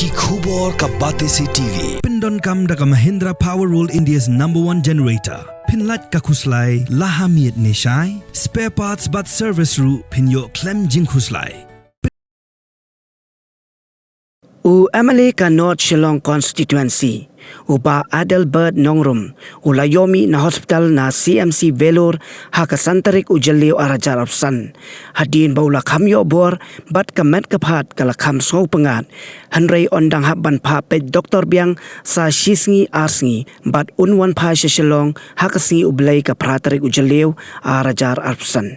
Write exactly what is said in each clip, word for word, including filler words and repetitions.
Ki khubor ka Batesi T V pyndonkam da ka Mahindra Power World, India's number one generator. Pynlait ka khuslai la ha miet ne shai. Spare parts bad service ruh phin ïoh khlem jingkhuslai. U M L A ka North Shillong Constituency, u Bah Adelbert Nongrum, u la ïoh mih na hospital na C M C Vellore ha ka san tarik u Jylliew ar hajar arphew san. Hadien ba u la kham ïoh bor bad ka met ka phad ka la kham sngewpyngngad. Hynrei un dang hap ban phah peit doktor biang sa shi sngi ar sngi bad un wan phai sha Shillong ha ka sngi u Blei ka phra tarik u Jylliew ar hajar arphew san.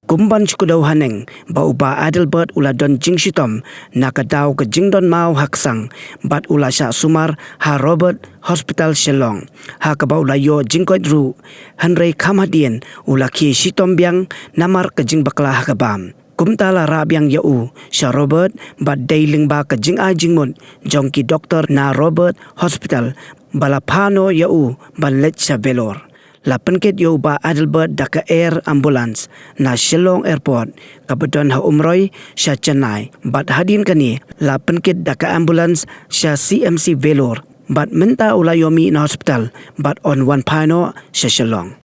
Kum ban shu kdew haneng ba u Bah Adelbert u la don jingshitom na ka daw ka jingdon maw ha ksang bad u la shah sumar ha Robert Hospital Shillong, ha kaba u la ïoh jingkoit ruh. Hynrei kham hadien u la khie shitom biang namar ka jingbakla ha ka bam. Kumta la rah biang ïa u sha Robert bad dei lyngba ka jingai jingmut jong ki doktor na Robert Hospital ba la phah noh ïa u ban leit sha Vellore. La pynkit ïa u Bah Adelbert da ka air ambulance na Shillong Airport kaba don ha Umroi sha Chennai, bad hadien kane la pynkit da ka ambulance sha C M C Vellore. Bad mynta u la ïoh mih na hospital bad un wan phai noh sha Shillong.